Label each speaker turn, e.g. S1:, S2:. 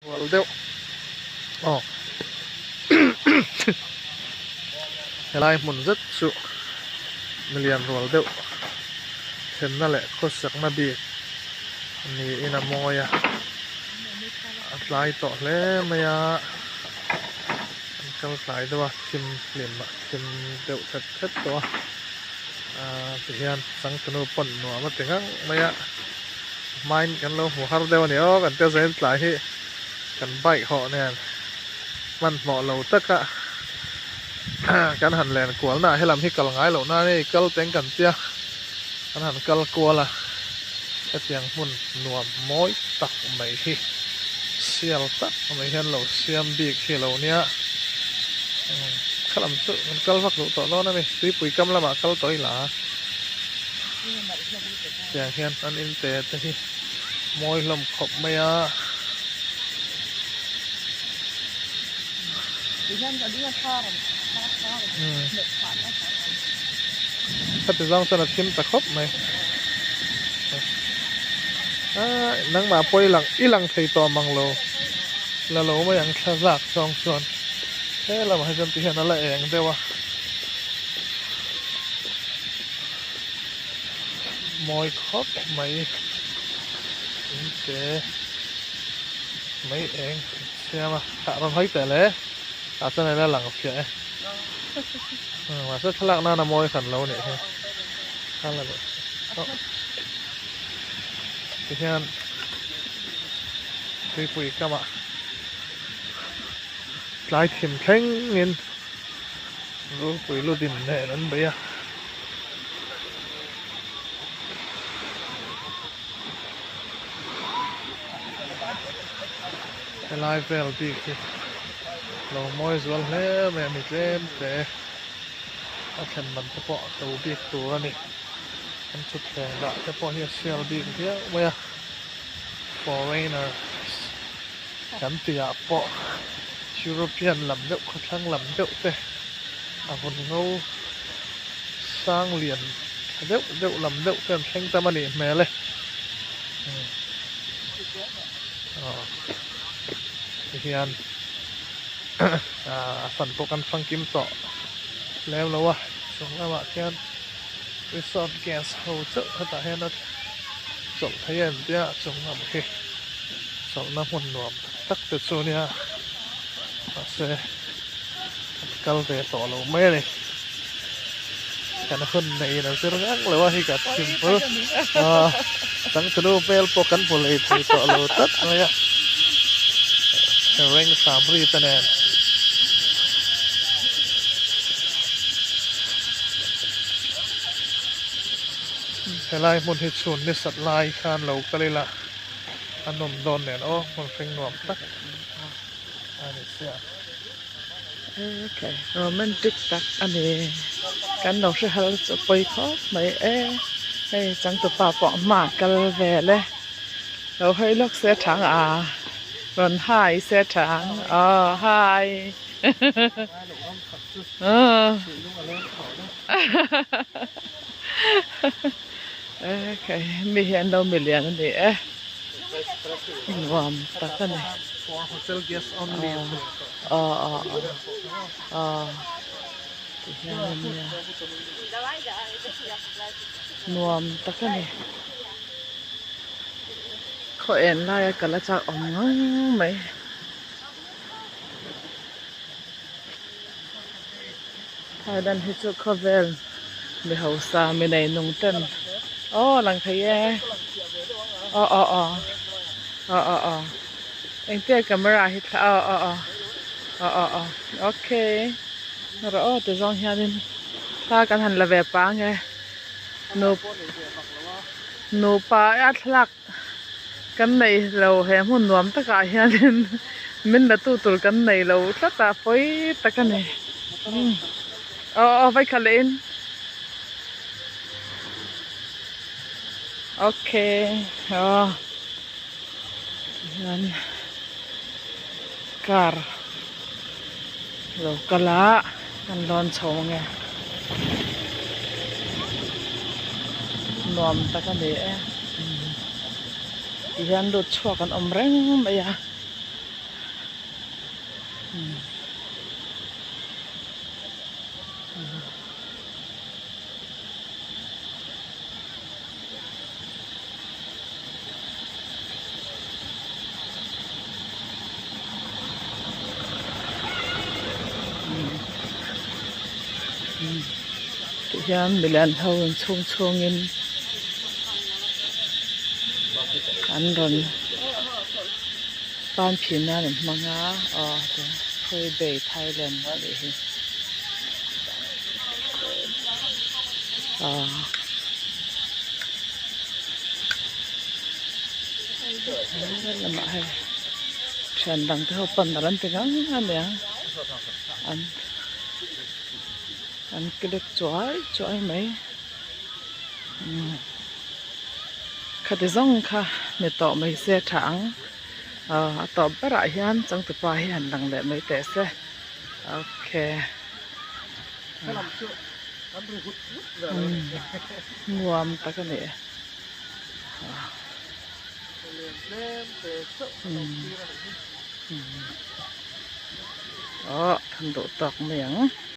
S1: Rual deuh aw helai hmun zet chu milian rual deuh thlenna leh khawsakna bik niin a mawi a a tlai tawh hle mai a an kal tlai deuh a thim hlim ah thim deuh thet thet tawh a ahh tihian changtunu pawn nuam a ti ngang mai a. Hmain kan lo hmu har deuh a ni aw kan tia zain tlai hi kan bike hawh nen hmanhmawh lo taka kan han len kual na ah helam hi kal ngai loh nan hei kal teng kan tia kan han kal kual a hetiang hmun nuam mawi tak mai hi sial tak mai hian lo siam bik hi lo nia khalam chu kan kal vak duh tawh dawn a ni tuipui kam lamah kal tawh ila. Tiang hian an in te te hi mawi hlawm khawp mai a. Khati zawng chuan a thim ta khawp mai. Aaa nangmah pawh i lang i lang thei tawh mang lo la lo mai ang thla zak zawng chuan he lamah hi chuan ti hian a la eng deuh a. Mawi khawp mai in te mai eng siam a tah rawn hawi teh le tah chuan ila lang fiah e mahse thlalak nana mawi hran lo nih hi tihian tuipui kamah tlai thim thlengin. Rulpui lu din nen an bei a. Helai vel bik hi lo mawi zual hle mai a mi tlem te a thlen man te pawh a to bik tur a ni. An thutthleng dah te pawh hi a sial bik viau mai a foreigners kan tih ah pawh. European lam deuh khawthlang lam deuh te a vun ngo sang lian tha deuh deuh lam deuh te an thleng tam a nih hmel e aw tihian a fan pawh kan fangkim tawh lem lo a chung lamah khian resort guest ho chauh hetah hian a chawlh thei a tia chung lam khi chawlhna hmun nuam tak tak te chu nia mahse kan kal ve tawh lo mai a ni kan hun neiin a zir ngang lo a hei ka thimpu ah changtunu hmel pawh kan hmu lei thei tawh lo tlat mai a reng samri te nen. Helai hmun hi chhun ni sat lai khan lo kal ila a nawm dawn nen aw hmun hring nuam tak a ni sia.
S2: Okay romantic tak a ni kan lo hre hal chu pawi khawp mai e hei changtupa pawh hma kal vel e lo hawi lawk se thang a rawn hai se thang aw hai Okay mi hi an lo milian a ni e nuam tak a ni aw aw aw ti hian a nia nuam tak a ni khaw en laia kal a chak awm ngang mai. Thailand hi chu khawvel mi hausa mi nei nung ten aw lang thei e aw aw aw aw aw aw engtia camera hi thla aw aw aw aw aw aw okay rawh aw ti zawng hianin thla kan han la ve pang e nu nupa a thlalak Kan nei lo he hmun nuam takah hianin min la tu tur kan nei lo tlat a pawi tak a ni aw aw vai khat leh in okay aw tihian car lo kal a an lawn chho ange nuam tak a ni e ti hian lut chhuak an awm reng mai a. Tihian milian ho inchhung chhungin an rawn tan phin nan an hmang a aw Phui Bay Thailand a nih hi aw lamah hei thian dang te ho pawn a rawn ti ngang a nia an an click chuai chuai mai khati zawng kha ni tawh mai se tha ang. Aw a tawp berah hian changtupa hi han lang leh mai teh se okay nuam tak a ni aw than duh tawk mai ang.